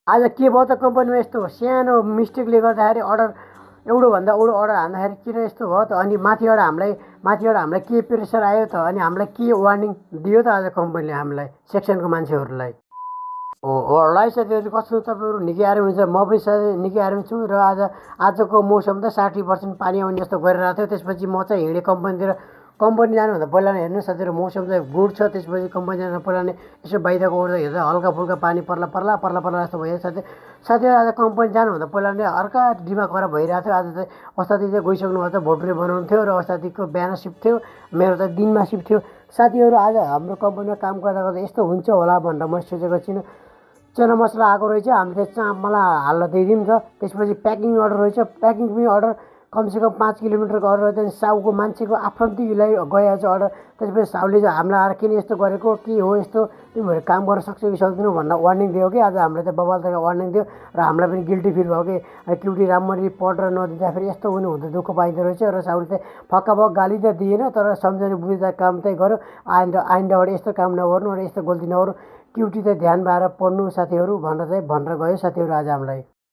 आज के भयो त कम्पनीमा यस्तो सानो मिस्टेकले गर्दाखेरि एउटोभन्दा एउटो अर्डर हान्दाखेरि किन यस्तो भयो त अनि माथिबाट हामीलाई के प्रेसर आयो त अनि हामीलाई के वार्निङ दियो त आज कम्पनीले हामीलाई सेक्सनको मान्छेहरूलाई हो ल साथीहरू कस्तो तपाईँहरू निकै आराम हुन्छ म पनि साथी निकै आराम छु र आजको मौसम त 60% पानी आउने जस्तो गरिरहेको थियो त्यसपछि म चाहिँ हिँडेँ कम्पनीतिर कम्पनी जानुभन्दा पहिला नै हेर्नु साथीहरू मौसम चाहिँ गुड छ त्यसपछि कम्पनी जानु पहिला नै यसो बाहिरको ओर्दा हेर्दा हल्का फुल्का पानी पर्ला जस्तो भयो साथीहरू आज कम्पनी जानुभन्दा पहिला नै अर्का दिमाग खराब भइरहेको थियो आज चाहिँ अस्तादी चाहिँ गइसक्नु भएको छ भोटुरे बनाउनु थियो र अस्तादीको बिहान सिफ्ट थियो मेरो त दिनमा सिफ्ट थियो साथीहरू आज हाम्रो कम्पनीमा काम गर्दा गर्दा यस्तो हुन्छ होला भनेर मैले सोचेको छैन चना मसला आएको रहेछ हामीले चाहिँ चामल हाल्न दिइदिउँ त त्यसपछि प्याकिङ अर्डर रहेछ प्याकिङ पनि अर्डर कमसेकम 5 किलोमिटरको अर्डर चाहिँ साउको मान्छेको आफन्तीलाई गएको छ अर्डर त्यसपछि साउले चाहिँ हामीलाई आएर किन यस्तो गरेको के हो यस्तो तिमीहरू काम गर्न सक्छौ कि सक्दैनौ भनेर वार्निङ दियो कि आज हामीलाई चाहिँ बबाल तक वार्निङ दियो र हामीलाई पनि गिल्टी फिल भयो कि क्युटी राम्ररी पढेर नदिँदाखेरि यस्तो हुँदा दुःख पाइँदो रहेछ र साउले चाहिँ फक्काफक गाली त दिएन तर सम्झने बुझ्दा काम चाहिँ गर्यो आइन्दाबाट यस्तो काम नगर्नु र यस्तो गल्ती नगर्नु क्युटी चाहिँ ध्यान भएर पढ्नु साथीहरू भनेर गयो साथीहरू आज हामीलाई